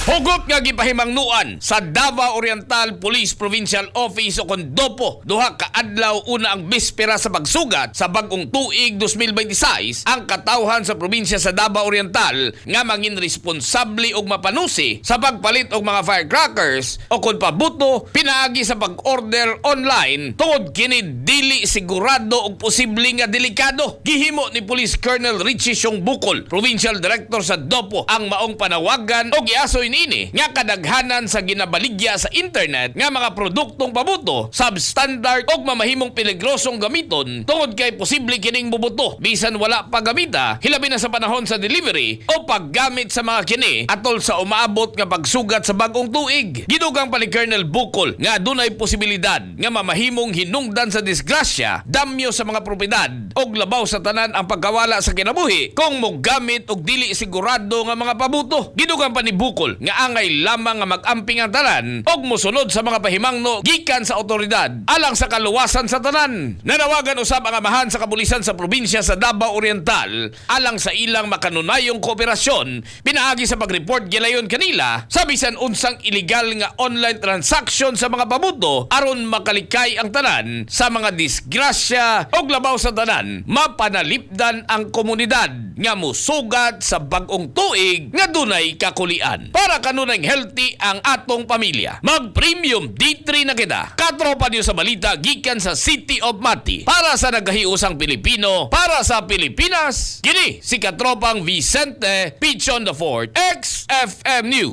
Hugot nga gipahimangnuan sa Davao Oriental Police Provincial Office o kon DOPO 2 ka adlaw una ang bispera sa pagsugat sa bag-ong tuig 2026 ang katawhan sa probinsya sa Davao Oriental nga mangin responsable og mapanusi sa pagpalit og mga firecrackers o kon pabuto pinaagi sa pag-order online tungod kini dili sigurado og posible nga delikado. Gihimo ni Police Colonel Richie Siong Bukol, Provincial Director sa DOPO, ang maong panawagan og giasoy niini nga kadaghanan sa ginabaligya sa internet nga mga produktong pabuto substandard og mamahimong peligrosong gamiton tungod kay posible kining bubuto bisan wala pa gamita, hilabi na sa panahon sa delivery o paggamit sa mga kini atol sa umaabot nga pagsugat sa bag-ong tuig. Gidugang pa ni Colonel Bukol nga adunay posibilidad nga mamahimong hinungdan sa disgrasya, damyo sa mga propiedad og labaw sa tanan ang pagkawala sa kinabuhi kung mogamit og dili sigurado nga mga pabuto. Gidugang pa ni Bukol nga angay lamang nga mag-amping ang tanan og mosunod sa mga pahimangno gikan sa otoridad alang sa kaluwasan sa tanan. Nanawagan usab ang amahan sa kapulisan sa probinsya sa Davao Oriental alang sa ilang makanunayong kooperasyon pinaagi sa pag-report gilayon kanila sa bisan unsang illegal nga online transaction sa mga pabuto aron makalikay ang tanan sa mga disgrasya og labaw sa tanan mapanalipdan ang komunidad nga musugat sa bag-ong tuig nga dunay kakulian. Para kanunayng healthy ang atong pamilya, mag Premium D3 na kita. Katropa niyo sa balita gikan sa City of Mati. Para sa nagkahiusang Pilipino, para sa Pilipinas, kini si Katropang Vicente Pichon the Fourth, XFM News.